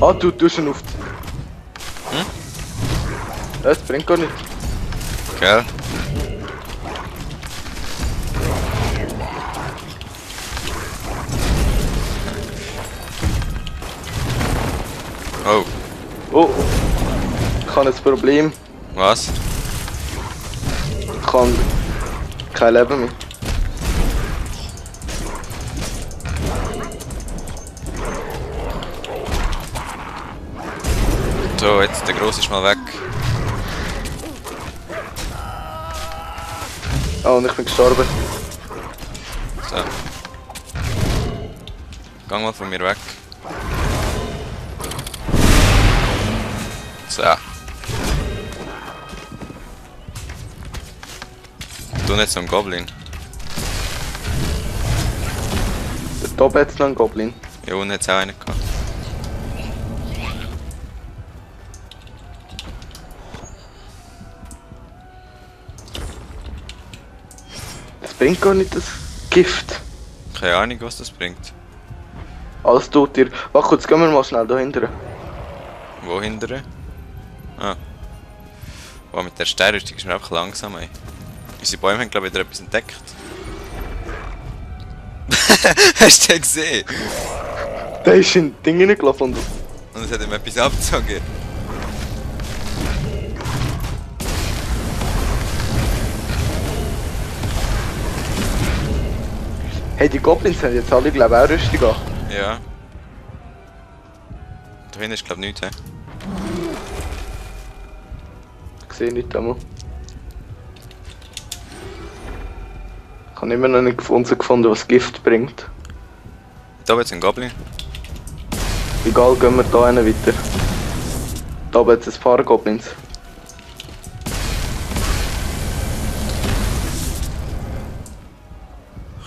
Ah, du tust ihn auf. Hm? Das bringt gar nicht. Gell? Oh. Oh. Ich habe ein Problem. Was? Ich habe kein Leben mehr. So, jetzt der Grosse ist mal weg. Ah, und ich bin gestorben. So. Gang mal von mir weg. So. Du nicht so ein Goblin. Der Top hat noch einen Goblin. Ja, unten hat es auch einen gehabt. Das bringt gar nicht das Gift. Keine Ahnung, was das bringt. Alles tut dir. Warte kurz, gehen wir mal schnell da hinten. Wo hinterher? Ah. Wow, mit der Steinrüstung ist mir einfach langsam, ey. Unsere Bäume haben, glaube ich, wieder etwas entdeckt. Hast du den gesehen? Der ist in Ding reingelaufen. Und es hat ihm etwas abgezogen. Hey, die Goblins haben jetzt alle, glaube ich, auch Rüstung an. Ja. Da hinten ist, glaube ich, nichts, hä? Ich sehe nicht einmal. Ich habe immer noch nicht gefunden, was Gift bringt. Da wird ein Goblin. Egal, gehen wir da hin weiter. Da oben hat es ein paar Goblins.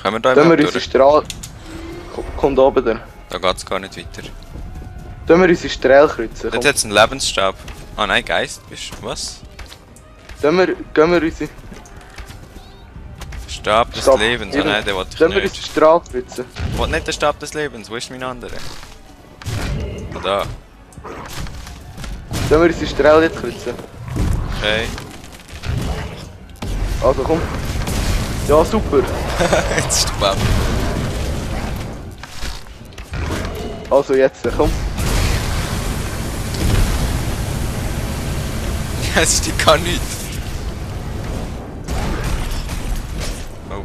Können wir da Tun wir überhaupt unsere durch? Strahl... Kommt oben da. Da geht es gar nicht weiter. Tun wir unsere Strahl kreuzen. Dort hat es einen Lebensstab. Ah nein, Geist bist du. Was? Gehen wir unsere... Stab des Stab. Lebens. Ah nein, den wollte ich Tun wir unsere nicht. Strahl kreuzen. Ich wollte nicht den Stab des Lebens. Wo ist mein anderer? Ah, da. Tun wir unsere Strahl jetzt kreuzen. Okay. Also komm. Ja, super. Jetzt ist der Baum. Also jetzt, komm. Es ist die kann nicht. Oh.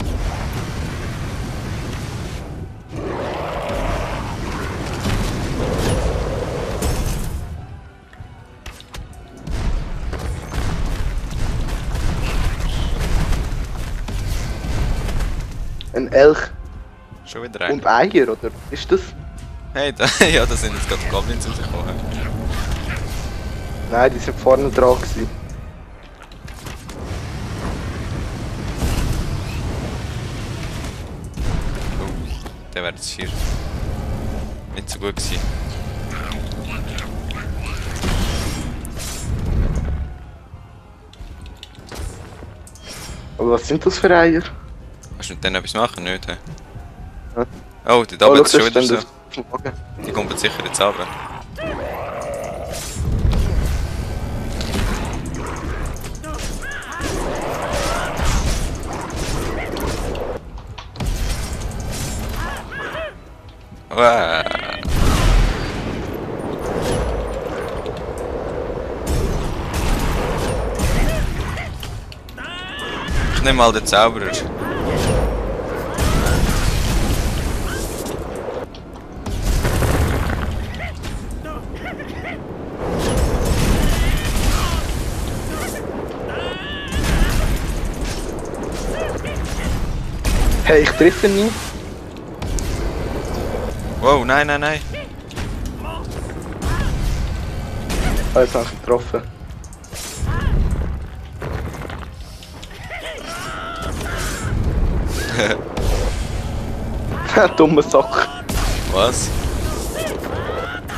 Ein Elch Schon wieder ein. und Eier, oder? Ist das? Hey, da, ja, da sind jetzt gerade Goblins rausgekommen. Nein, die sind vorne dran gewesen. Oh, der wäre jetzt 4. Nicht so gut gewesen. Aber was sind das für Eier? Kannst du mit denen etwas machen? Nicht, hä? Ja. Oh, die da oben ist schau, schon da wieder steht so. das Wagen. Die kommt sicher jetzt runter. Wow. Ich nehme mal den Zauberer. Hey, ich treffe ihn nicht. Wow, nein, nein, nein. Ah, jetzt habe ich ihn getroffen. Dummer Sack. Was?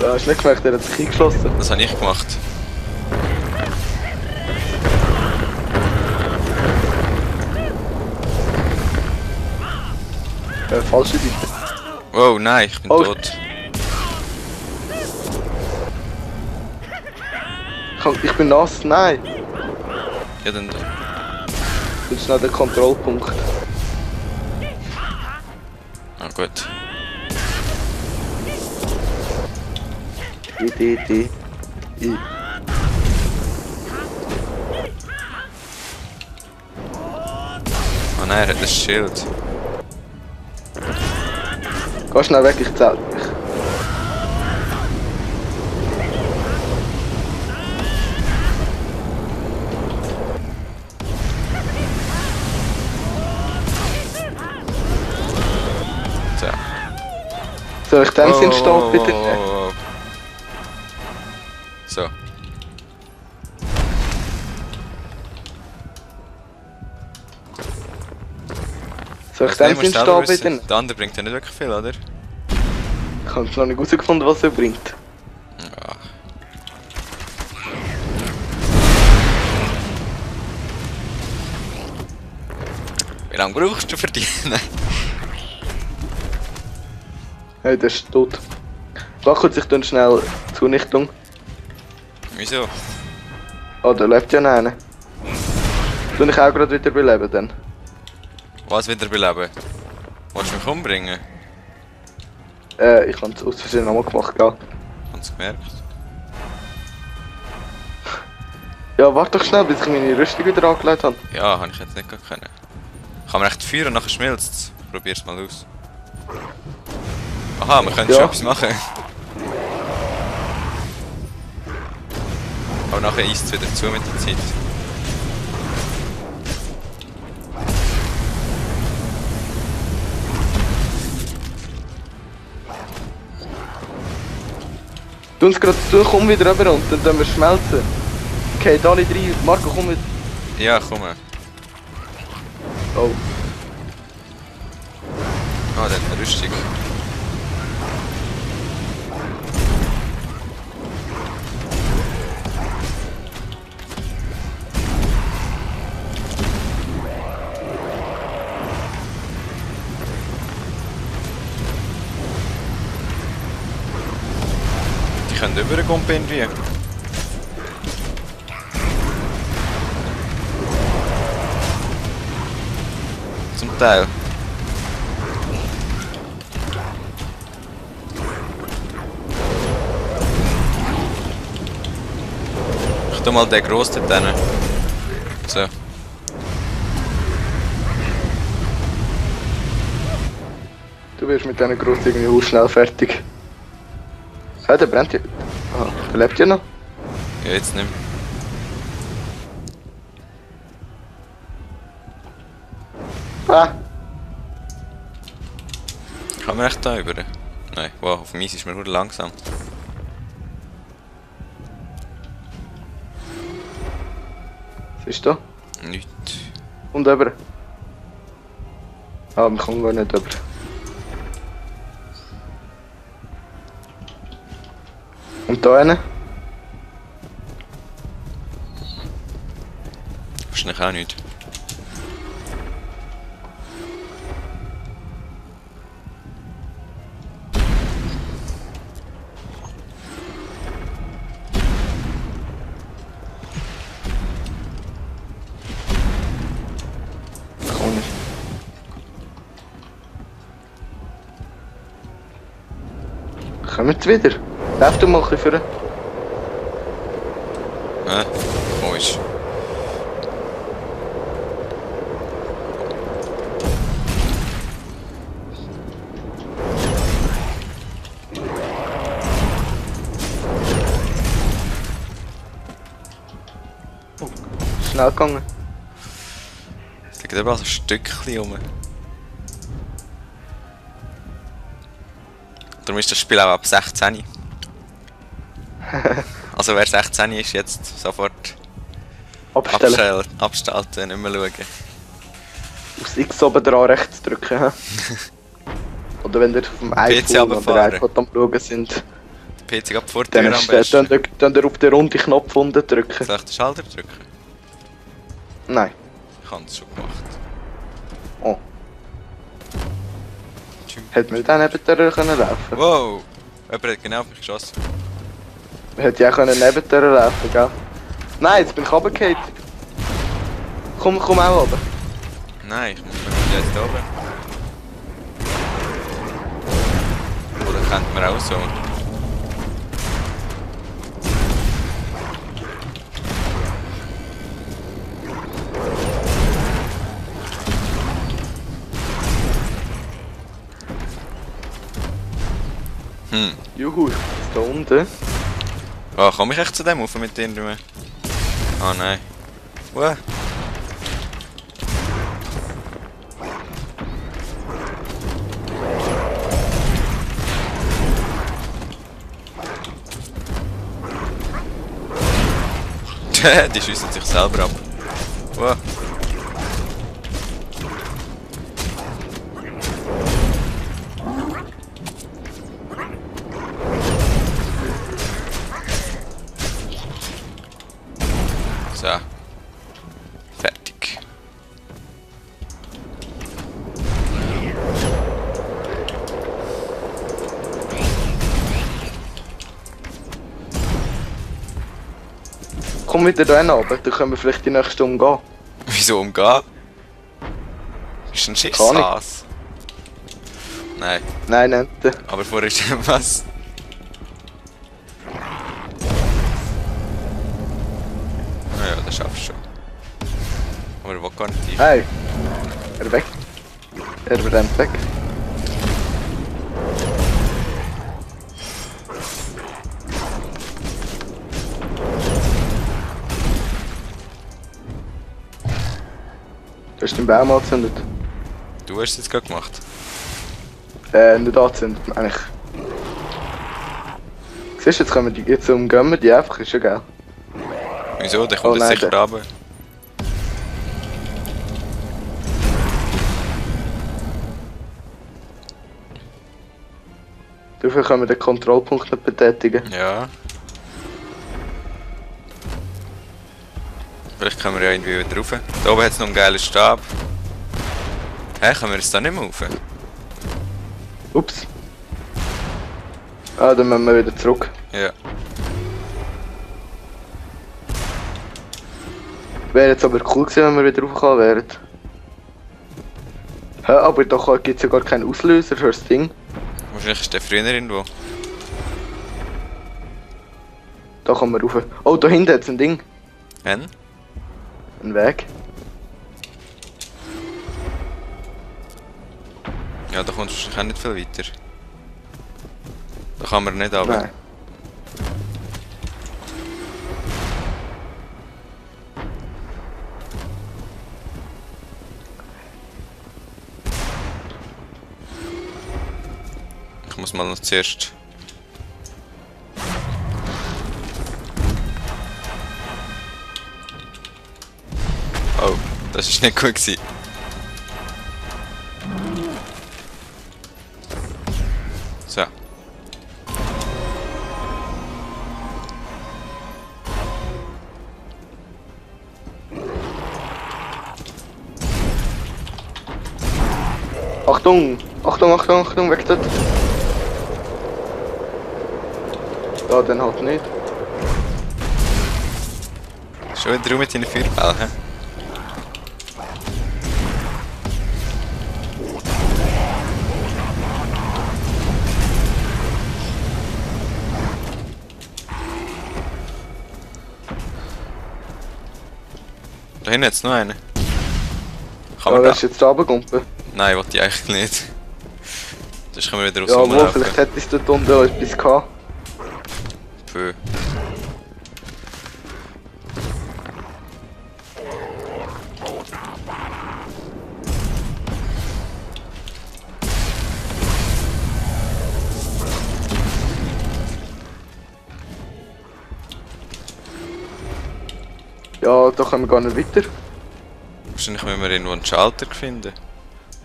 Ja, hast du nicht gemerkt, er hat sich eingeschlossen. Das habe ich gemacht. Falsche Seite. Wow, nein, ich bin Oh. tot. Ich bin nass, nein. Ja, dann. Das ist noch der Kontrollpunkt. Ah, gut. I. Oh nein, er hat ein Schild. Geh schnell weg, ich zähl dich. So. Soll ich dem Sinn stehen, bitte? Oh. So. Soll ich dem Nein, Sinn musst selber stehen, bitte? wissen. Der andere bringt ja nicht wirklich viel, oder? Ich habe noch nicht herausgefunden, was er bringt. Ja. Wie lange brauchst du für die? Nein. Hey, der ist tot. Wach sich dann schnell Zunichtung. Wieso? Oh, da lebt ja noch einer. Tu ich auch gerade wieder beleben dann. Was wiederbeleben? Willst du mich umbringen? Ich habe es aus Versehen nochmal gemacht, gell? Hast du gemerkt? Ja, warte doch schnell, bis ich meine Rüstung wieder angelegt habe. Ja, habe ich jetzt nicht können. Kann man echt feuern und nachher schmilzt es? Probier's mal aus. Aha, wir können Ja. schon etwas machen. Aber nachher isst es wieder zu mit der Zeit. Tu uns gerade, komm wieder rüber und dann tun wir schmelzen. Okay, da alle drei. Marco, komm mit. Ja, komm. Oh. Ah, der hat eine Rüstung. Die können rüberkommen irgendwie. Zum Teil. Ich tu mal den grossen dort hin. So. Du wirst mit diesen Gross irgendwie auch schnell fertig. Ja, der brennt ja. Ah, der lebt ja noch. Ja, jetzt nicht mehr. Ah, Kann man echt da über? Nein, wow, auf dem Eis ist man nur langsam. was ist da? Nicht. Und rüber. Ah, man kann gar nicht rüber. Und da hinten? Wahrscheinlich auch nicht. Kann nicht. Kommen sie wieder? Lauf du mal ein bisschen vor. Komisch. Schnell gegangen. Es liegt überall so ein Stückchen rum. Darum ist das Spiel auch ab 16. Also wer 16 ist, jetzt sofort Abstellen. abstellen, nicht mehr schauen. Aufs X oben dran rechts drücken. Hä? Oder wenn ihr auf dem PC iPhone oder runterfahren. iPod am Schauen sind, PC ab vor der dann Tür am besten. dann ihr auf den runden Knopf unten drücken. Soll ich den Schalter drücken? Nein. Ich habe es schon gemacht. Oh. Hätte man dann neben der können laufen. Wow! Jemand hat genau auf mich geschossen. Man hätte ja auch können neben der laufen, gell? Nein, jetzt bin ich runtergefallen. Komm auch runter. Nein, ich muss mir jetzt da oben. Oder kennt man auch so? Juhu, ist da unten. Oh, komme ich echt zu dem rauf mit den drüben? Ah nein. Wow. Die schiessen sich selber ab. Wow. So. Fertig. Komm wieder da runter, dann können wir vielleicht die nächste umgehen. Wieso umgehen? Ist ein Schisshas? Nein, Nein, nicht. aber vorher ist was. Naja, das schaffst du schon. Aber er will gar nicht tief. Hey! Er weg. Er rennt weg. Du hast den Baum angezündet. Du hast es jetzt gerade gemacht. Nicht angezündet, eigentlich. Siehst du, jetzt können wir die jetzt umgehen, wir die einfach, ist ja geil. Wieso? Der kommt Oh jetzt nein, sicher der- runter. Dafür können wir den Kontrollpunkt nicht betätigen. Ja. Vielleicht können wir ja irgendwie wieder rauf. Da oben hat es noch einen geilen Stab. Hä, können wir jetzt da nicht mehr rauf? Ups. Ah, dann müssen wir wieder zurück. Ja. Wäre jetzt aber cool gewesen, wenn wir wieder raufgekommen wären. Hä, aber da gibt es ja gar keinen Auslöser für das Ding. Wahrscheinlich ist der früher irgendwo. Da kommen wir rauf. Oh, da hinten hat es ein Ding. N? Ein Weg. Ja, da kommst du wahrscheinlich auch nicht viel weiter. Da kann man nicht runter. Nein. Ich muss mal noch zuerst. Oh, das ist nicht gut gewesen. So. Achtung! Achtung, Achtung, Achtung, weg dort! Ja, dann halt nicht. Schon wieder rum mit deinen Feuerbällen, hä? Da hinten hat es noch einen. Kann Ja, man wer da? ist jetzt da runtergekumpelt? Nein, wollte ich eigentlich nicht. Sonst können wir wieder aufs Ja, wohl, Rumlaufen. vielleicht hätte ich dort unten auch etwas gehabt. Pfö. Ja, da können wir gar nicht weiter. Wahrscheinlich müssen wir irgendwo einen Schalter finden.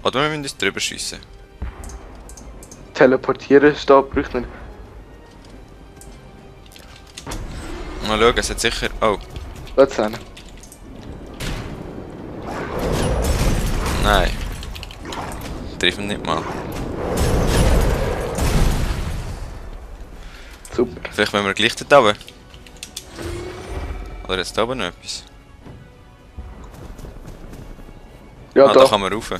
Oder wir müssen uns drüber schiessen. Teleportieren steht, bräuchte nicht. Mal schauen, es hat sicher. Oh, Lass es hin. nein. Trifft ihn nicht mal. Super. Vielleicht müssen wir gleich dort runter. Oder jetzt da oben noch etwas? Ja, Ah, da da. kann man rauf.